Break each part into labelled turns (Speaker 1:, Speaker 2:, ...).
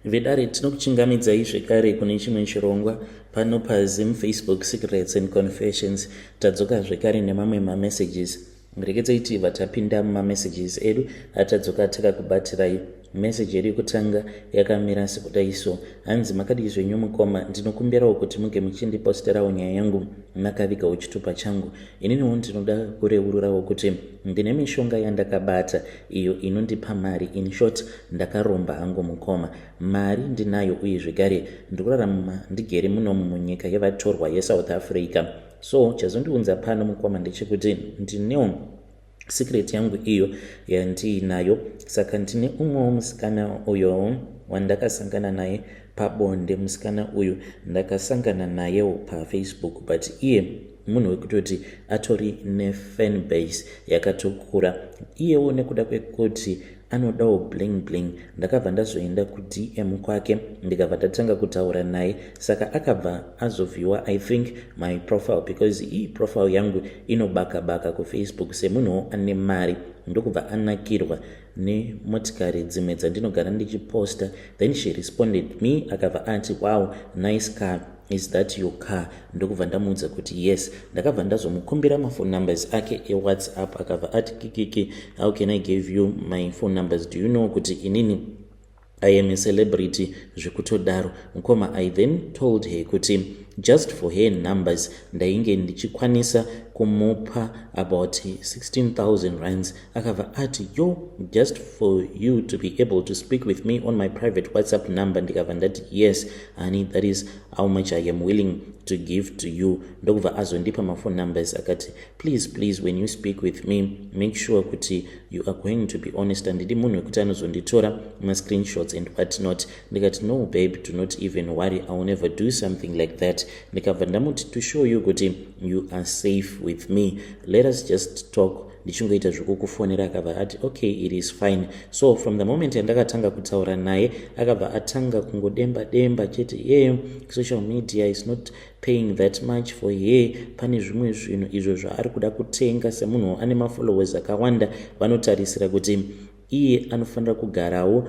Speaker 1: Vedare, tinokuchingamidzai zvekare kune chimwe chirongwa pano paZim Facebook Secrets and Confessions. Tadzoka zvekare nemamwe mamessages. Regedzai tibva tapinda mumamessages edu atadzoka takakubatirai. Message yedu yekutanga yakamira sekudai so. Hanzi, "Makadii zvenyu mukoma? Ndinokumbirawo kuti muge muchindiposterawo nyaya yangu makavigawo chitupa changu. Ininiwo ndinoda kureururawo kuti ndine mishonga yandakabata iyo inondipa mari. In short, ndakaromba hangu mukoma. Mari ndinayo uye zvekare ndikurarama ndigere munomu munyika yevatorwa yeSouth Africa. So chazondiunza pano mukoma ndechekuti ndinewo secret yangu iyo yandiinayo. Saka ndine umwewo musikana uyo wandakasangana naye pabonde. Musikana uyu ndakasangana nayewo paFacebook, but iye munhu wekutoti atori nefan base yakatokura. Iyewo nekuda kwekuti anodawo bling bling, ndakabva ndazoenda kuDM kwake, ndikabva ndatanga kutaura naye. Saka akabva azoviewa, I think, my profile, because ii profile yangu inobaka baka kuFacebook semunhuwo ane mari, ndokubva anakirwa nemotikari dzimwe dzandinogara ndichiposta. Then she responded me, akabva ati, 'Wow, nice car. Is that your car?' Ndokubva ndamuudza kuti yes. Ndakabva ndazomukumbira maphone numbers ake eWhatsApp. Akabva ati, 'Kikiki, how can I give you my phone numbers? Do you know kuti inini I am a celebrity?' Zvekutodaro mukoma. I then told her kuti just for her numbers ndainge ndichikwanisa kumupa about 16,000 rands. Akabva ati, 'Yo, just for you to be able to speak with me on my private WhatsApp number?' Ndikabva ndati, 'Yes honey, that is how much I am willing to give to you.' Ndokubva azondipa maphone numbers, akati, 'Please, please, when you speak with me, make sure kuti you are going to be honest. Handidi munhu wekuti anozonditora mascreenshots and what not.' Ndikati, 'No babe, do not even worry. I will never do something like that.' Ndikabva ndamuti, 'To show you kuti you are safe with me, let us just talk, ndichingoita zvekukufonera.' Akabva ati, 'Okay, it is fine.' So from the moment yandakatanga kutaura naye, akabva atanga kungodemba demba chete, ye social media is not paying that much for her. Pane zvimwe zvinhu izvo zvaari kuda kutenga. Semunhu ane mafollowers akawanda, vanotarisira kuti iye anofanira kugarawo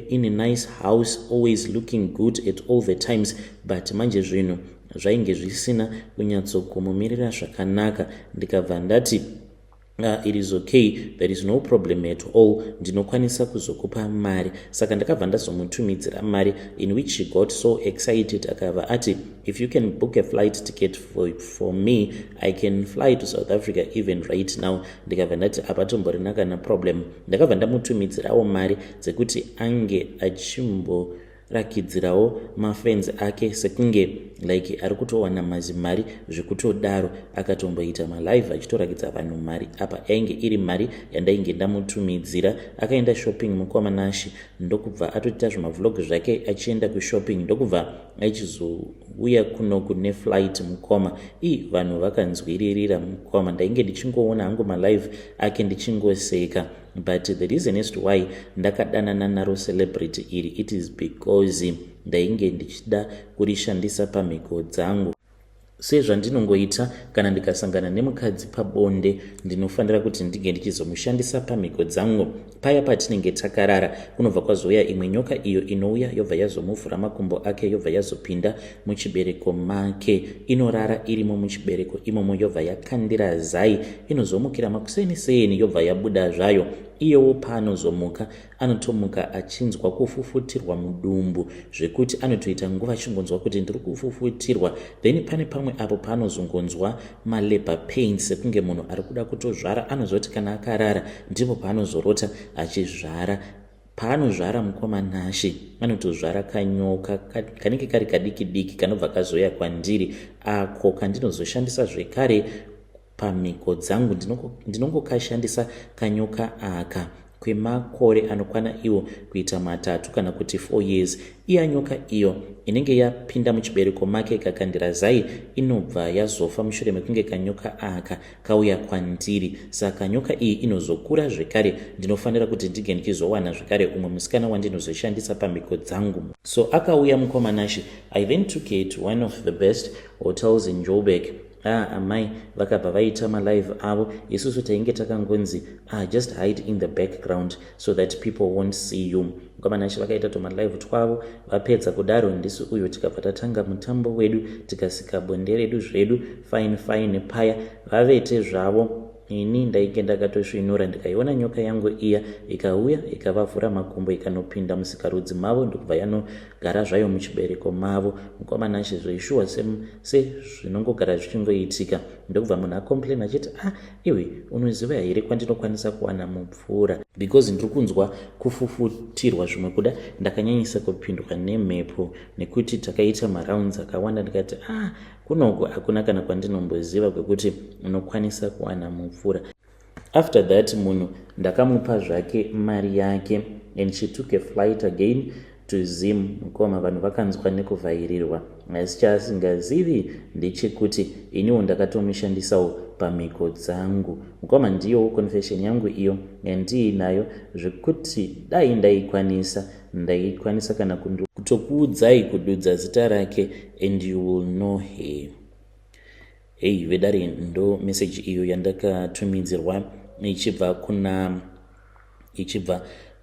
Speaker 1: in a nice house, always looking good at all the times. But manje zvinhu zvainge zvisina kunyatsokumumirira zvakanaka. Ndikabva ndati, 'It is okay, there is no problem at all. Ndinokwanisa kuzokupa mari.' Saka ndakabva ndazomutumidzira mari, in which she got so excited. Akabva ati, 'If you can book a flight ticket for me, I can fly to South Africa even right now.' Ndikabva ndati hapatomborina kana problem. Ndakabva ndamutumidzirawo mari dzekuti ange achimbo rakidzirawo mafans ake sekunge like ari kutowana mazimari zvekutodaro. Akatomboita malive achitorakidza vanhu mari. Apa yainge iri mari yandainge ndamutumidzira. Akaenda shopping mukoma Nashi, ndokubva atoita zvimavlog zvake achienda kushopping, ndokubva achizouya kunoku neflight mukoma. I vanhu vakanzwiririra mukoma. Ndainge ndichingoona hangu malive ake ndichingoseka, but the reason as to why ndakadanana naro celebrity iri, it is because ndainge ndichida kurishandisa pamhiko dzangu. Sezvandinongoita kana ndikasangana nemukadzi pabonde, ndinofanira kuti ndinge ndichizomushandisa pamhiko dzangu. Paya patinenge takarara, kunobva kwazouya imwe nyoka iyo inouya, yobva yazomuvhura makumbo ake, yobva yazopinda muchibereko make. Inorara irimo muchibereko imomo, yobva yakandira zai. Inozomukira makuseni seni, yobva yabuda zvayo. Iyewo paanozomuka, anotomuka achinzwa kufufutirwa mudumbu, zvekuti anotoita nguva achingonzwa kuti ndiri kufufutirwa. Then pane pamwe apo paanozongonzwa malabour pains, sekunge munhu ari kuda kutozvara. Anozoti kana akarara, ndipo paanozorota achizvara. Paanozvara mukoma Nashe, anotozvara kanyoka kanenge kari kadiki diki, kanobva kazoya kwandiri, ako kandinozoshandisa zvekare pamhiko dzangu. Ndinongokashandisa kanyoka aka kwemakore anokwana iwo kuita 3 kana kuti 4 years. Iya nyoka iyo inenge yapinda muchibereko make ikakandira zai inobva yazofa mushure mekunge kanyoka aka kauya kwandiri. Saka nyoka iyi inozokura zvekare. Ndinofanira kuti ndinge ndichizowana zvekare umwe musikana wandinozoshandisa pamhiko dzangu. So akauya mukoma Nashi. I then took her to one of the best hotels in Joburg. Ah, amai vakabva vaita malive avo, isusu tainge takangonzi, ah, just hide in the background so that people won't see you. Mukomanashi vakaita tumalive twavo. Vapedza kudaro, ndisi uyo tikabva tatanga mutambo wedu, tikasika bonde redu zvedu fine fine. Paya vavete zvavo, ini ndainge ndakatosvinura, ndikaiona nyoka yangu iya ikauya, ikavavhura makumbo, ikanopinda musikarudzi mavo, ndokubva yanogara zvayo muchibereko mavo. Mukomanashi, zveishuwa sezvinongogara zvichingoitika, ndokubva munhu acomplain achiti, "Ah, iwe unoziva here kwandinokwanisa kuwana mupfuura? Because ndiri kunzwa kufufutirwa zvimwe kuda ndakanyanyisa kupindwa nemhepo nekuti takaita marounds akawanda." Ndikati, "Ah, kunoko hakuna kana kwandinomboziva kwekuti unokwanisa kuwana mupfuura." After that, munhu ndakamupa zvake mari yake and she took a flight again to Zim. Mukoma, vanhu vakanzwa nekuvhairirwa, asi chaasingazivi ndechekuti iniwo ndakatomushandisawo pamhiko dzangu. Mukoma, ndiyowo confession yangu iyo yandiinayo, zvekuti dai ndaikwanisa, ndaikwanisa kana kutokuudzai kududza zita rake and you will know her. Hei vedare, ndo meseji iyo yandakatumidzirwa ichibva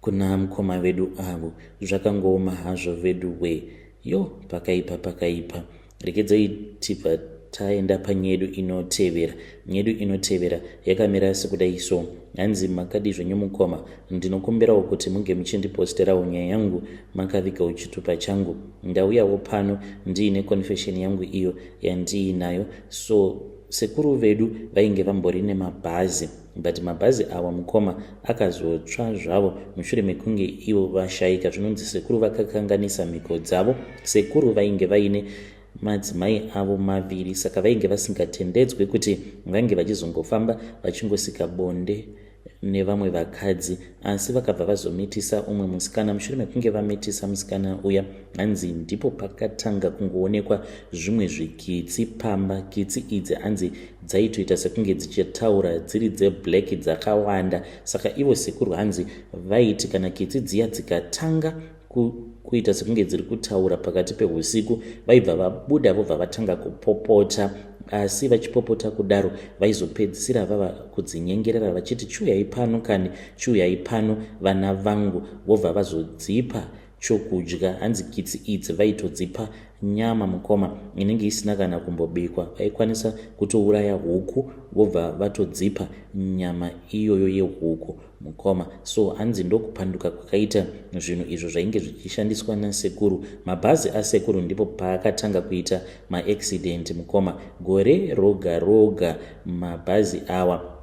Speaker 1: kuna mukoma vedu avo. Zvakangooma hazvo vedu we. Yo, pakaipa, pakaipa. Rekedzai tibva taenda panyedu inotevera. Nyedu inotevera yakamira sekudai so. Hanzi, "Makadi zvenyu mukoma? Ndinokumbirawo kuti munge muchindiposterawo nyaya yangu makavigawo chitupa changu. Ndauyawo pano ndiine confession yangu iyo yandiinayo. So sekuru vedu vainge vambori nemabhazi, but mabhazi awa, mukoma, akazotsva zvavo mushure mekunge ivo vashayika. Zvinonzi sekuru vakakanganisa mhiko dzavo. Sekuru vainge vaine madzimai avo maviri, saka vainge vasingatendedzwe kuti vange vachizongofamba vachingosika bonde nevamwe vakadzi, asi vakabva vazomitisa umwe musikana. Mushure mekunge vamitisa musikana uya, hanzi ndipo pakatanga kungoonekwa zvimwe zvikitsi pamba. Kitsi idzi, hanzi, dzaitoita sekunge dzichitaura, dziri dzeblack, dzakawanda. Saka ivo sekuru, hanzi, vaiti kana kitsi dziya dzikatanga kuita sekunge dziri kutaura pakati peusiku, vaibva vabuda, vobva vatanga kupopota. Asi vachipopota kudaro, vaizopedzisira vava kudzinyengerera vachiti, 'Chiuyai pano kani, chiuyai pano vana vangu,' vobva vazodzipa chokudya. Hanzi kitsi idzi vaitodzipa nyama, mukoma, inenge isina kana kumbobikwa. Vaikwanisa kutouraya huku, vobva vatodzipa nyama iyoyo yehuku, mukoma. So hanzi ndokupanduka kwakaita zvinhu izvo zvainge zvichishandiswa nasekuru. Mabhazi asekuru ndipo paakatanga kuita maaccident, mukoma. Gore roga roga mabhazi awa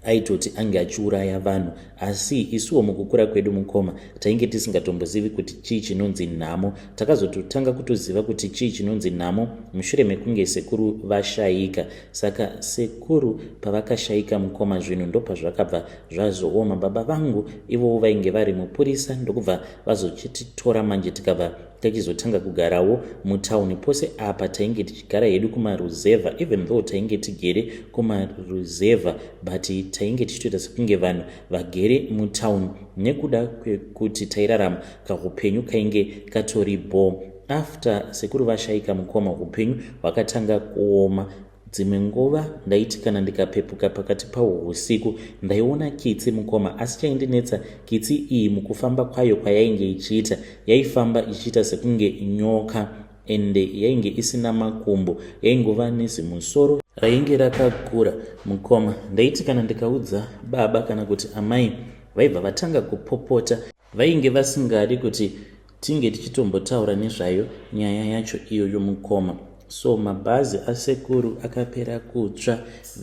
Speaker 1: aitoti ange achiuraya vanhu. Asi isuwo mukukura kwedu, mukoma, tainge tisingatombozivi kuti chii chinonzi nhamo. Takazototanga kutoziva kuti chii chinonzi nhamo mushure mekunge sekuru vashayika. Saka sekuru pavakashayika, mukoma, zvinhu ndopazvakabva zvazooma. Baba vangu ivowo vainge vari mupurisa, ndokubva vazochititora manje, tikabva tachizotanga kugarawo mutauni. Pose apa tainge tichigara hedu kumaruzevha. Even though tainge tigere kumaruzevha, but tainge tichitoita sekunge vanhu vagere mutauni nekuda kwekuti tairarama kaupenyu kainge katori bo. After sekuru vashayika, mukoma, upenyu hwakatanga kuoma. Dzimwe nguva ndaiti kana ndikapepuka pakati pahwo usiku, ndaiona kitsi, mukoma. Asi chaindinetsa, kitsi iyi mukufamba kwayo kwayainge ichiita, yaifamba ichiita sekunge nyoka, ende yainge isina makumbo, yaingova nezimusoro rainge rakakura, mukoma. Ndaiti kana ndikaudza baba kana kuti amai, vaibva vatanga kupopota. Vainge vasingadi kuti tinge tichitombotaura nezvayo nyaya yacho iyoyo, mukoma. So mabhazi asekuru akapera kutsva,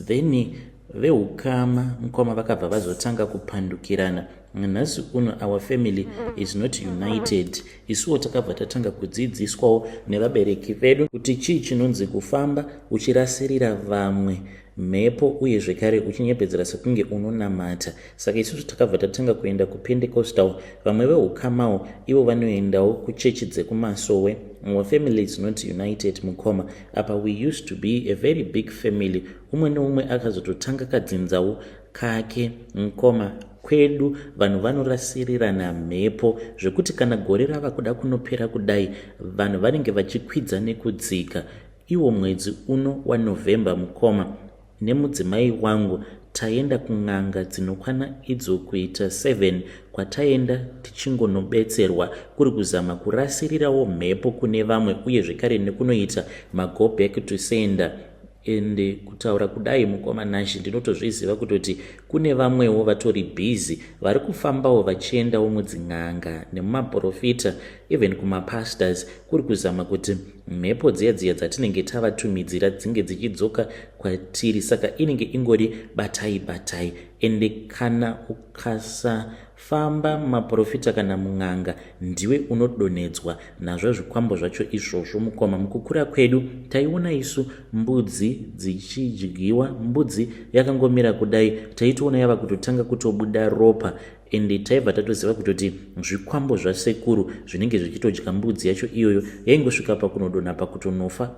Speaker 1: then veukama, mukoma, vakabva vazotanga kupandukirana. Nhasi uno our family is not united. Isuwo takabva tatanga kudzidziswawo nevabereki vedu kuti chii chinonzi kufamba uchirasirira vamwe mhepo, uye zvekare uchinyepedzera sekunge unonamata. Saka isusu takabva tatanga kuenda kuPentecostal. Vamwe veukamawo ivo vanoendawo kuchechi dzekumasowe. Our family is not united, mukoma. Apa we used to be a very big family. Umwe neumwe akazototanga kadzinzawo kake, mukoma. Kwedu vanhu vanorasirirana mhepo zvekuti kana gore rava kuda kunopera kudai, vanhu vanenge vachikwidza nekudzika. Iwo mwedzi uno waNovember mukoma nemudzimai wangu taenda kun'anga dzinokwana idzo kuita 7 kwataenda tichingonobetserwa kuri kuzama kurasirirawo mhepo kune vamwe uye zvekare nekunoita mago back to sender. Ende kutaura kudai mukoma Nashy ndinotozviziva kutoti kune vamwewo vatori busy vari kufambawo vachiendawo mudzin'anga nemumaporofita even kumapastors kuri kuzama kuti mhepo dziya dziya dzatinenge tavatumidzira dzinge dzichidzoka kwatiri. Saka inenge ingori batai batai. Ende kana ukasafamba mumaporofita kana mun'anga ndiwe unodonhedzwa nazvo zvikwambo zvacho izvozvo. Mukoma, mukukura kwedu taiona isu mbudzi dzichidyiwa, mbudzi yakangomira kudai taitoona yava kutotanga kutobuda ropa ende taibva tatoziva kutoti zvikwambo zvasekuru zvinenge zvichitodya mbudzi yacho iyoyo. Yaingosvika pakunodonha pakutonofa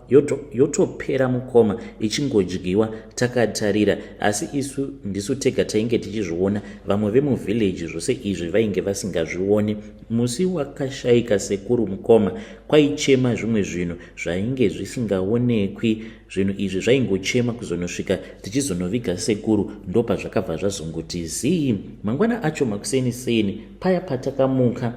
Speaker 1: yotopera mukoma, ichingodyiwa takatarira. Asi isu ndisu tega tainge tichizviona, vamwe vemuvillage zvose izvi vainge vasingazvioni. Musi wakashaika sekuru mukoma, kwaichema zvimwe zvinhu zvainge zvisingaonekwi. Zvinhu izvi zvaingochema kuzonosvika tichizonoviga sekuru, ndopazvakabva zvazongoti zii. Mangwana acho makuseni seni paya patakamuka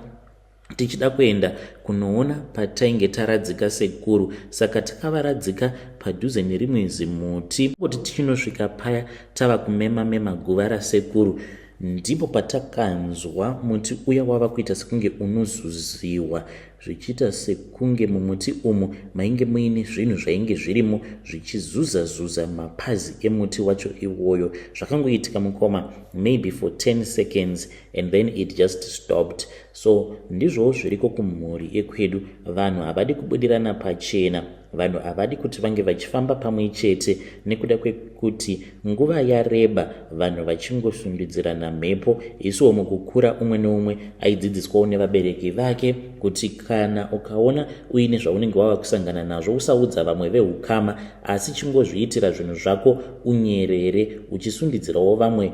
Speaker 1: tichida kuenda kunoona patainge taradzika sekuru, saka takavaradzika padhuze nerimwe zimuti. Kuti tichinosvika paya tava kumema mema guva rasekuru, ndipo patakanzwa muti uya wava kuita sekunge unozuziwa, zvichiita sekunge mumuti umu mainge muine zvinhu zvainge zvirimo zvichizuza zuza mapazi emuti wacho iwoyo. Zvakangoitika mukoma maybe for 10 seconds and then it just stopped. So ndizvowo zviriko kumhuri yekwedu, vanhu havadi kubudirana pachena, vanhu havadi kuti vange vachifamba pamwe chete nekuda kwekuti nguva yareba vanhu vachingosundidzirana mhepo. Isuwo mukukura umwe neumwe aidzidziswawo nevabereki vake kuti kana ukaona uine zvaunenge wava kusangana nazvo usaudza vamwe veukama, asi chingozviitira zvinhu zvako unyerere, uchisundidzirawo vamwe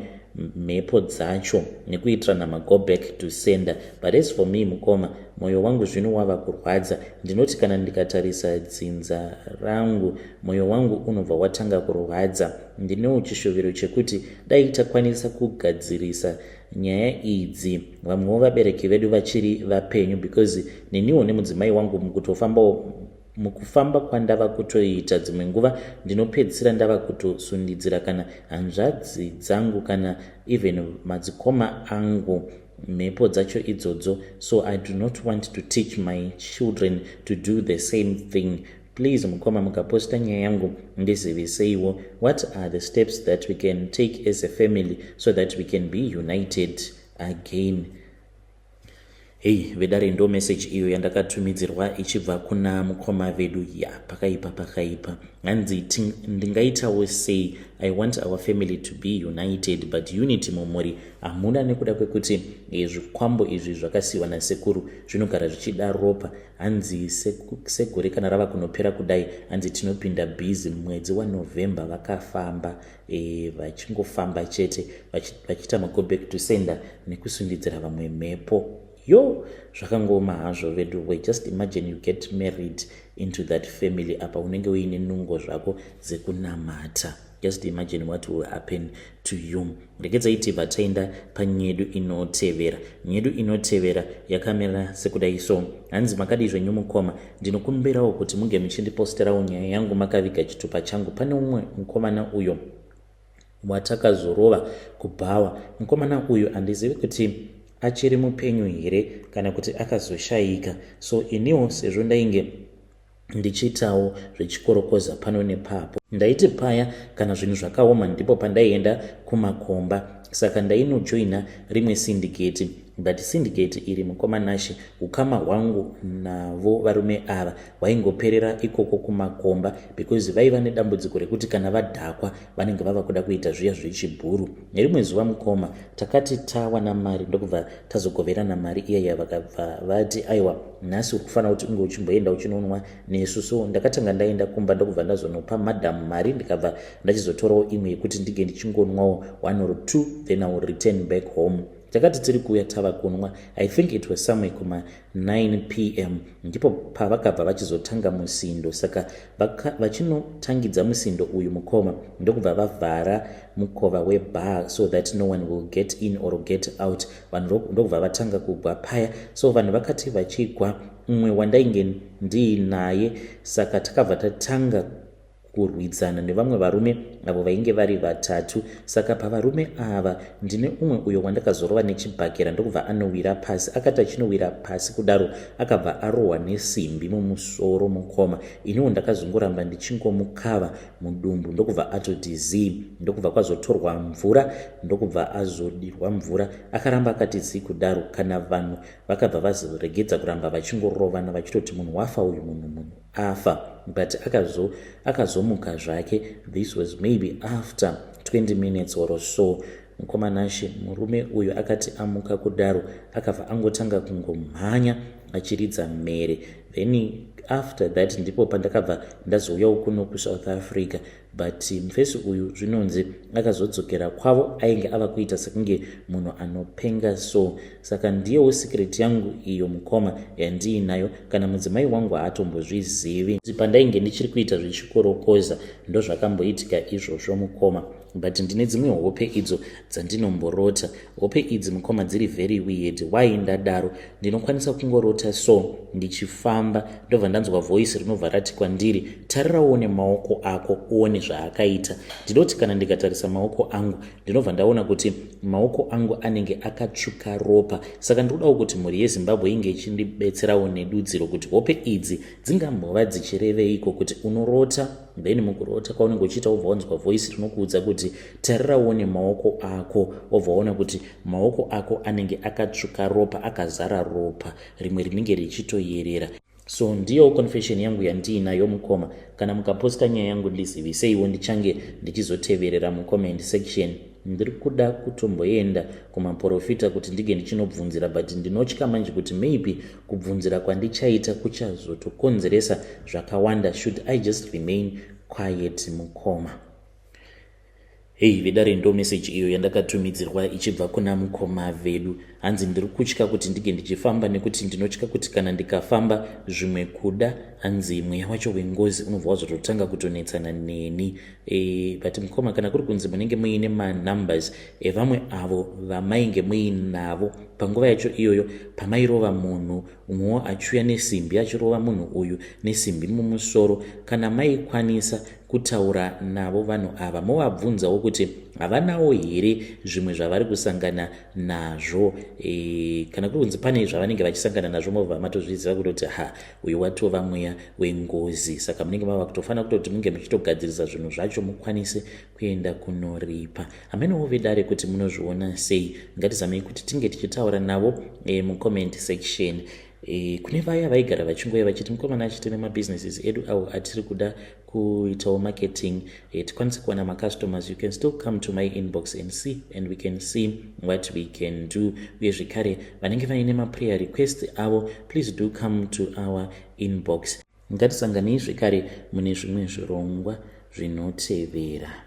Speaker 1: mhepo dzacho nekuitirana mago back to sender. But as for me mukoma, mwoyo wangu zvino wava kurwadza. Ndinoti kana ndikatarisa dzinza rangu mwoyo wangu unobva watanga kurwadza. Ndinewo chishuviro chekuti dai takwanisa kugadzirisa nyaya idzi vamwewo vabereki vedu vachiri vapenyu, because neniwo nemudzimai wangu mukutofambawo, mukufamba kwandava kutoita dzimwe nguva ndinopedzisira ndava kutosundidzira kana hanzvadzi dzangu kana even madzikoma angu mhepo dzacho idzodzo. So I do not want to teach my children to do the same thing. Please mukoma, mukaposta nyaya yangu ndiziviseiwo what are the steps that we can take as a family so that we can be united again. Hei vedare, ndo message iyo yandakatumidzirwa ichibva kuna mukoma vedu. Ya, pakaipa, pakaipa. Hanzi ndingaitawo sei? I want our family to be united, but unity mumhuri hamuna nekuda kwekuti zvikwambo izvi zvakasiyiwa nasekuru zvinogara zvichida ropa. Hanzi segore kana rava kunopera kudai, hanzi tinopinda busy. Mwedzi waNovember vakafamba vachingofamba chete vachiita mago back to sender nekusundidzira vamwe mhepo. Yo, zvakangoma hazvo vedu we. Just imagine you get married into that family, apa unenge uine nungo zvako dzekunamata. Just imagine what will happen to you. Regedzai tibva taenda panyedu inotevera. Nyedu inotevera yakamira sekudai so. Hanzi, makadii zvenyu mukoma? Ndinokumbirawo kuti munge muchindiposterawo nyaya yangu makaviga chitupa changu. Pane umwe mukomana uyo watakazorova kubhawa. Mukomana uyu handizivi kuti achiri mupenyu here kana kuti akazoshayika. So iniwo sezvo ndainge ndichiitawo zvechikorokoza pano nepapo, ndaiti paya kana zvinhu zvakaoma ndipo pandaienda kumakomba. Saka ndainojoina rimwe syndicate, but syndicate iri mukoma Nashe, ukama hwangu navo varume ava hwaingoperera ikoko kumakomba, because vaiva nedambudziko rekuti kana vadhakwa vanenge vava kuda kuita zviya zvechibhuru. Nerimwe zuva mukoma, takati tawana mari ndokubva tazogoverana mari iyaya. Vakabva vati, "Aiwa, nhasi uri kufanira kuti unge uchimboenda uchinonwa nesu." So ndakatanga ndaenda kumba ndokubva ndazonopa madhamu mari, ndikabva ndachizotorawo imwe yekuti ndinge ndichingonwawo one or two, then I will return back home. Takati tiri kuuya tava kunwa, I think it was somewhere kuma 9 p.m., ndipo pavakabva vachizotanga musindo. Saka vachinotangidza musindo uyu, mukoma, ndokubva vavhara mukova webar so that no one will get in or get out. Vanhu ndokubva vatanga kugwa paya. So vanhu vakati vachigwa, umwe wandainge ndiinaye, saka takabva tatanga kurwidzana nevamwe varume avo vainge vari vatatu. Saka pavarume ava ndine umwe uyo wandakazorova nechibhakera, ndokubva anowira pasi. Akati achinowira pasi kudaro, akabva arohwa nesimbi mumusoro, mukoma. Iniwo ndakazongoramba ndichingomukava mudumbu, ndokubva atoti zii. Ndokubva kwazotorwa mvura, ndokubva azodirwa mvura, akaramba akati zii kudaro. Kana vanhu vakabva vazoregedza kuramba vachingorovana, vachitoti munhu wafa uyu, munhu afa. But akazomuka zvake. This was maybe after 20 minutes or so, mukoma Nashe. Murume uyu akati amuka kudaro, akabva angotanga kungomhanya achiridza mhere. Then after that ndipo pandakabva ndazouyawo kuno kuSouth Africa. But mufesi uyu zvinonzi akazodzokera kwavo ainge ava kuita sekunge munhu anopenga. So saka ndiyowo secret yangu iyo, mukoma, yandiinayo. Kana mudzimai wangu haatombozvizivi. Pandainge ndichiri kuita zvechikorokoza, ndozvakamboitika izvozvo, mukoma. But ndine dzimwe hope idzo dzandinomborota. Hope idzi, mukoma, dziri very weird. Why ndadaro? Ndinokwanisa kungorota so ndichifamba, ndobva ndanzwa voice rinobva rati kwandiri, "Tarira nemaoko ako uone zvaakaita." Ndinoti kana ndikatarisa maoko angu, ndinobva ndaona kuti maoko angu anenge akatsvuka ropa. Saka ndinodawo kuti mhuri yeZimbabwe inge ichindibetserawo nedudziro kuti hope idzi dzingambova dzichireveiko, kuti unorota, then mukurota kwaunenge uchiita wobva wanzwa voice rinokuudza kuti, "Tarirawo nemaoko ako," wobva waona kuti maoko ako anenge akatsvuka ropa, akazara ropa, rimwe rinenge richitoyerera. So ndiyo confession yangu yandiinayo, mukoma. Kana mukaposta nyaya yangu, ndiziviseiwo, ndichange ndichizoteverera mucomment section. Ndiri kuda kutomboenda kumaprofita kuti ndige ndichinobvunzira, but ndinotya manje kuti maybe kubvunzira kwandichaita kuchazotokonzeresa zvakawanda. Should I just remain quiet, mukoma? Hei vedare, ndo meseji iyo yandakatumidzirwa ichibva kuna mukoma vedu. Hanzi ndiri kutya kuti ndige ndichifamba, nekuti ndinotya kuti kana ndikafamba zvimwe kuda, hanzi mweya wacho wengozi unobva wazototanga kutonetsana neni. But mukoma, kana kuri kunzi munenge muine manumbers evamwe avo vamainge muinavo panguva yacho iyoyo pamairova munhu, umwewo achiuya nesimbi achirova munhu uyu nesimbi mumusoro, kana maikwanisa kutaura navo vanhu ava, movabvunzawo kuti havanawo here zvimwe zvavari kusangana nazvo. Kana kuri kunzi pane zvavanenge vachisangana nazvo, mobva matozviziva kutoti ha, uyu watova mweya wengozi. Saka munenge mava kutofanira kutoti munge muchitogadzirisa zvinhu zvacho, mukwanise kuenda kunoripa. Hamenewo vedare kuti munozviona sei. Ngatizamei kuti tinge tichitaura navo mucomment section. Kune vaya vaigara vachingoya vachiti, "Mukomana, achiti nemabusinesses edu avo atiri kuda kuitawo marketing, tikwanise kuwana macustomers," you can still come to my inbox and see, and we can see what we can do. Uye zvekare vanenge vaine maprayer request avo, please do come to our inbox. Ngatisanganei zvekare mune zvimwe zvirongwa zvinotevera.